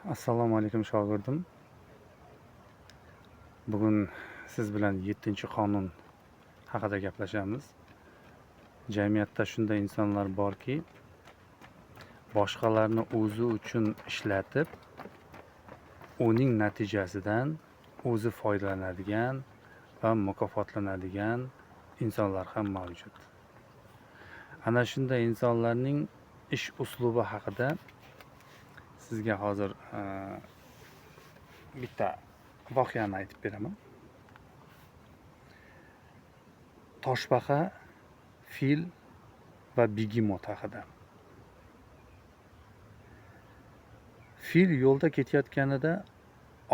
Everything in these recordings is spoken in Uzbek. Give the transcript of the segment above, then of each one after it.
Assalomu alaykum, shogirdim. Bugun siz bilan 7-qonun haqida gaplashamiz. Jamiyatda shunday insonlar borki, boshqalarni o'zi uchun ishlatib, uning natijasidan o'zi foydalanadigan va mukofotlanadigan insonlar ham mavjud. Ana shunday insonlarning ish uslubi haqida sizga hozir bitta voqeani aytib beraman. Toshbaqa, fil va begemot haqida. Fil yo'lda ketayotganida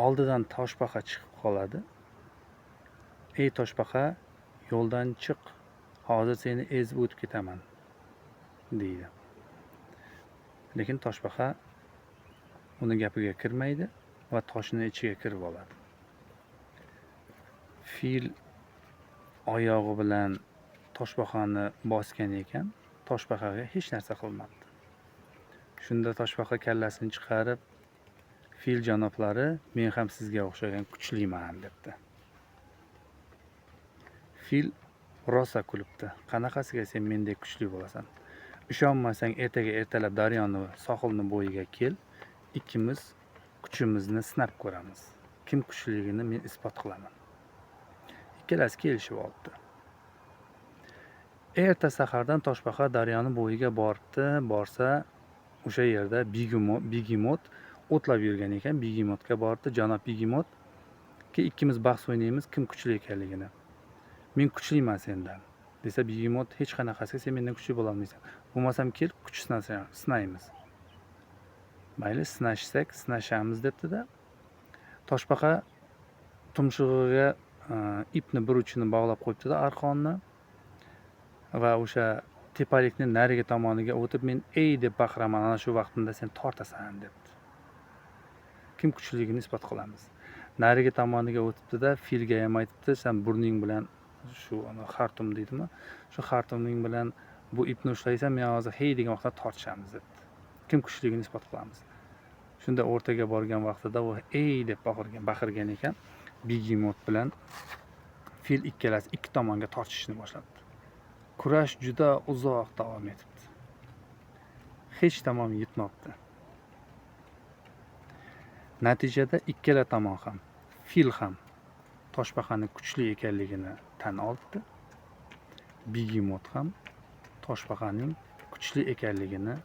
oldidan toshbaqa chiqib qoladi. "Ey toshbaqa, yo'ldan chiq, hozir seni ezib o'tib ketaman", deydi. Lekin toshbaqa uni gapiga kirmaydi va toshni ichiga kirib oladi. Fil oyog'i bilan toshbaqani bosgan ekan, toshbaqaga hech narsa qilmabdi. Shunda toshbaqa kallasini chiqarib, "Fil janoblari, men ham sizga o'xshagan kuchliman", debdi. Fil rosa kulibdi. "Qanaqasiga sen mendek kuchli bo'lasan? Ishonmasang, ertaga ertalab daryoni sohilni bo'yiga kel, ikkimiz kuchimizni sinab ko'ramiz. Kim kuchliligini men isbot qilaman." Ikkalasi kelishib olibdi. Erta sahardan toshbaqa daryoni bo'yiga boribdi, borsa o'sha yerda begemot o'tlab yurgan ekan. Begemotga boribdi. "Janob begemot, ikkimiz bahs o'ynaymiz, kim kuchli ekanligini. Men kuchliman sendan", desa, begemot: "Hech qanaqasiga sen mendan kuchli bo'lolmaysan. Bo'lmasam kel, kuch sinaymiz." "Mayli, sinashsak sinashamiz", debdi-da. Toshbaqa tumshug'iga ipni bir uchini bog'lab qo'yibdi-da, arqonni, va o'sha tepalikni narigi tomoniga o'tib, "Men 'ey' deb baqiraman, ana shu vaqtimda sen tortasan", debdi. "Kim kuchliligini isbot qilamiz." Narigi tomoniga o'tibdi-da, filga ham aytibdi: "Sen burning bilan shu xartum deydimi, shu xartuming bilan bu ipni ushlaysan, men hozir 'hey' degan vaqtda tortishamiz", debdi. "Kim kuchliligini isbot qilamiz." Shunda o'rtaga borgan vaqtida u "ey" deb baqirgan ekan. Begemot bilan fil ikkalasi ikki tomonga tortishishni boshlabdi. Kurash juda uzoq davom etibdi. Hech tamom yetmabdi. Natijada ikkala tomon ham, fil ham toshbaqani kuchli ekanligini tan olibdi. Begemot ham toshbaqaning kuchli ekanligini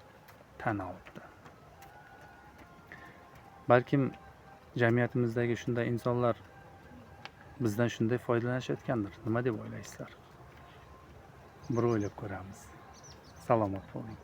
tan olibdi. Balkim jamiyatimizdagi shunday insonlar bizdan shunday foydalanishayotgandir. Nima deb o'ylaysizlar? Bir o'ylab ko'ramiz. Salomat bo'ling.